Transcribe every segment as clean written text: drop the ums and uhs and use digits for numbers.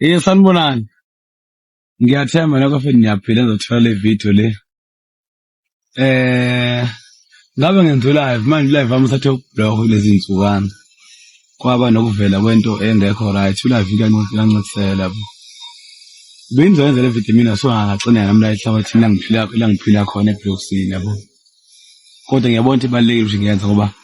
Sanibonani. Ngiyathemba nokho futhi niyaphila nizothola le video le. Ngabe ngenza live manje live wami usathe ukublock kulezi nsukwana. Kwaba nokuvela kwento engekho right, ulive uyancisela yabo. Bengizoyenza le video mina so ngaxineka nami la ehlabathini la ngiphila la ngiphila khona ebloksini yabo. Kodwa ngiyabona ukuthi ibalulekile ukuthi ngiyenze ngoba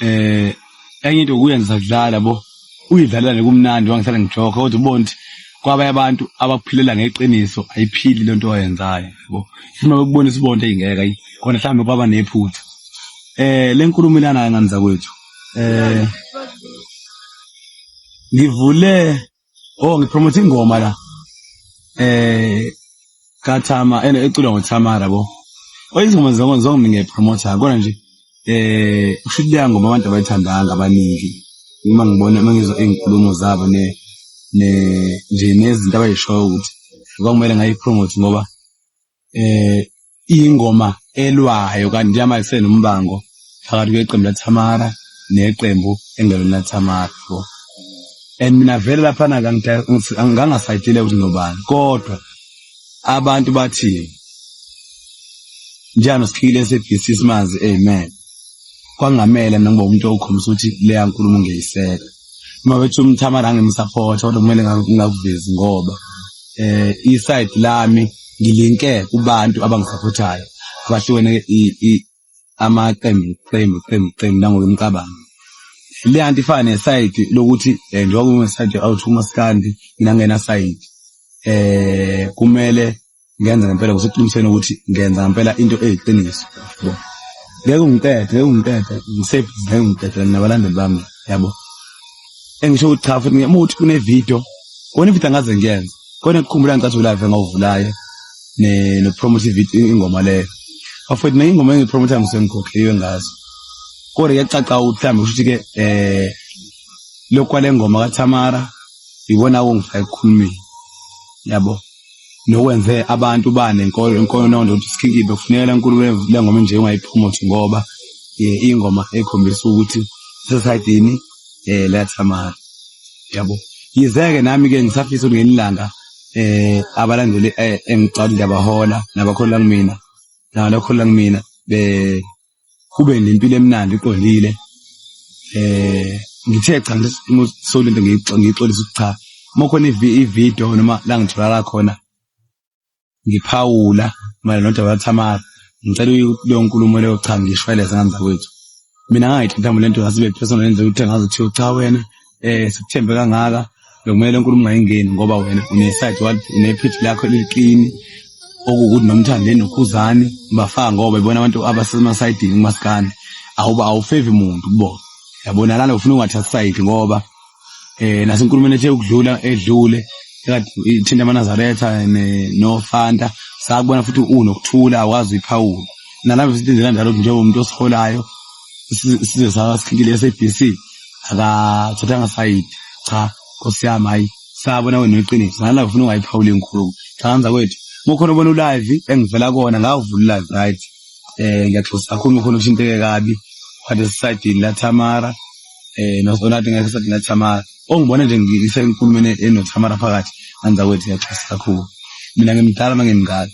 enye into ukuyenza kudlala yabo. Uyidlalela nje kumnandi wangihlala ngijoka kodwa ubone ukuthi kwabanye abantu abakuphilela ngeqiniso ayiphili lento oyenzayo yabo. Uma bekubonisa ubona ukuthi ingeke ayi khona mhlawumbe kwaba nephutha. Le nkulumo ilana ngani zakwethu. Ngivule oh ngipromote ingoma la. KaThama ene eculwa ngoThamara yabo. Oyizingoma zonke zonke ngiyayipromotha kodwa nje kusho ukuthi leya ngoma abantu abayithandanga abaningi. Uma ngibona uma ngizwa iy'nkulumo zabo ne ne nje nezinto abayishoyo ukuthi kwakumele ngayipromote ngoba ingoma elwayo kanti njengamanje senombango phakathi kweqembu laThamara neqembu engelona laThamara yabo. And mina vele laphana ngangasayitshele ukuthi ngobani kodwa abantu bathi njalo sikhile SABC simazi amen. Kwangamele mina ngibe umuntu okhombisa ukuthi leya nkulumo ngiyayiseka. Uma bethi umthamara angimsupport kodwa kumele ngingakuvezi ngoba iside lami ngilinke kubantu abangisupportayo abahlukene amaqembu qembu qembu qembu nangokwemicabango. Le nto ifana nesayidi lokuthi njengoba kunesayidi awuthi umaskandi mina ngena sayidi kumele ngenza ngempela kuseqinisweni ukuthi ngenza ngempela into eyiqiniso yabo. Ngeke ungiqede, ngeke ungiqede, ngisafe, ngeke ungiqede nabalandeli bami yabo. Engisho ukuthi cha futhi uma uthi kune video, kona ivideo angaze ngiyenze. Kona ngikhumbula ngicathi ulive engawuvulayo ne no promote video ingoma leyo. Bafowethu mina ingoma engiyipromote ngisuke ngikhokhiwe ngazo. Kodwa kuyacaca ukuthi mhlawumbe kusho ukuthi ke lokhu kwale ngoma kaThamara ikona okungifaka ekukhulumeni yabo. Nokwenze abantu banenkolo inkonondo ukuthi sikhikibe kufuneka le nkulumo le ngoma nje ungayipromote ngoba ingoma ekhombisa ukuthi isesayidini la Thamara yabo. Yize-ke nami-ke ngisafisa ukuthi ngelinye ilanga abalandeli engicabanga ngiyabahola nabakholwa kumina nabakholwa kumina be kube nempilo emnandi iqondile. Ngithe cha ngisolento ngiyixolisa ukuthi cha uma khona ividiyo noma la ngitholakala khona ngiphawula mayelana nodaba lwaThamara ngicela leyo nkulumo leyo cha ngishweleze ngani zakwethu. Mina ngangayithatha mhlawumbe lento ngasibe personal ngendlela ukuthi ngazi kuthiwa cha wena sikuthembe kangaka bekumele le nkulumo ungayingeni ngoba wena une-side une-page lakho eliklini okuwukuthi nomthandeni nokhuzani bafaka ngoba bebona abantu abasemasayidini kumaskandi awuba awufevi muntu kubona yabona lana ufuna ungathathi side ngoba nasenkulumeni ethe ukudlula edlule ekade ithinta amaNazaretha noFanta sakubona futhi unokuthula awazi uyiphawula nalapho sithi nje kanjalo njengomuntu osiholayo size sasikhinkile SABC akathathanga sayidi cha Nkosi yami hayi sabona wena uyiqiniso nalapho ufuna ungayiphawula inkulumo cha nza kwethu mukhona ubona ulive engivela kona ngawuvula ulive right ngiyaxolisa kakhulu mukhona uthinteke kabi wathi esayidini la Thamara nonathi ngekho esayidini la Thamara ongibona nje ngisenkulumeni enoThamara phakathi nganza kwethu ngiyaxolisa kakhulu mina ngimdala uma ngimngaka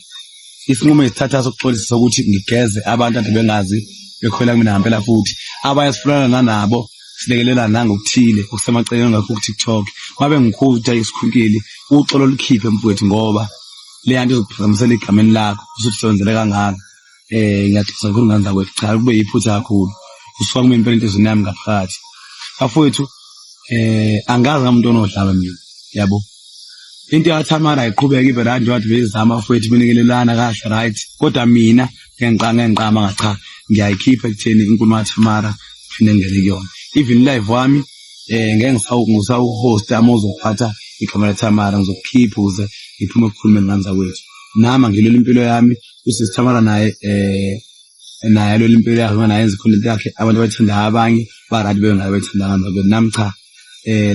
isinqumo esithatha sokuxolisa sokuthi ngigeze abantu ade bengazi bekhola kumina ngempela futhi abanye sifunana nanabo silekelelana nangokuthile okusemaceleni ngakho ku-TikTok uma bengikhuza ukuthi ayi sikhunkile uxolo lukhiphe mfowethu ngoba le nto izokuphazamisela egameni lakho usukusebenzele kangaka ngiyaxolisa kakhulu ngane zakwethu cha kube yiphutha kakhulu kusuka kumina impela enhliziyweni yami ngaphakathi bafowethu angazi ngamuntu onodlame mina yabo. Into yaThamara ayiqhubeke ibe right njengoba bezama bafowethu benikelelana kahle right kodwa mina ngiyangiqama nga cha ngiyayikhipha ekutheni inkulumo kaThamara phinde ngingene kuyona even live wami ngeke ngisawuhosta uma uzophatha igama laThamara ngizokukhipha ukuze ngiphume ekukhulumeni ngane zakwethu nami angilwela impilo yami usisi Thamara naye naye alwela impilo yakhe ngoba naye enza icontent yakhe abantu abayithandayo abanye ba-right bengabe bayithanda ngane zakwethu nami cha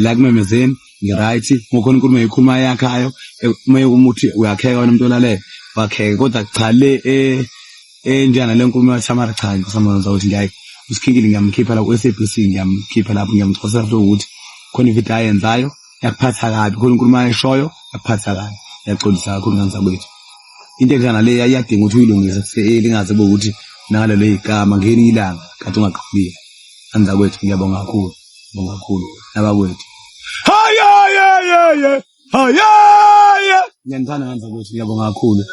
la kumemezeni ngi-right ngokhona inkulumo eyikhuluma yakhayo uma umuthi uyakheka wena umuntu olalele wakheke kodwa cha le enjena le nkulumo yaThamara cha ngisamazwa ukuthi ngiyayi usikhinkile ngiyamkhipha la ku-SABC ngiyamkhipha lapho ngiyamxosela futhi ukuthi khona ividiyo ayenzayo Yakuphatha kabi khona inkulumo ayishoyo, yakuphatha kabi. Ngiyaxolisa kakhulu ngane zakwethu. Into enjena le iyadinga ukuthi uyilungise kuse-early ingaze kube ukuthi nalelo igama ngelinye ilanga kade ungaqalile. Ngane zakwethu ngiyabonga kakhulu, ngiyabonga kakhulu nabakwethu. Hayi hayi hayi hayi. Ngiyanithanda ngane zakwethu ngiyabonga kakhulu.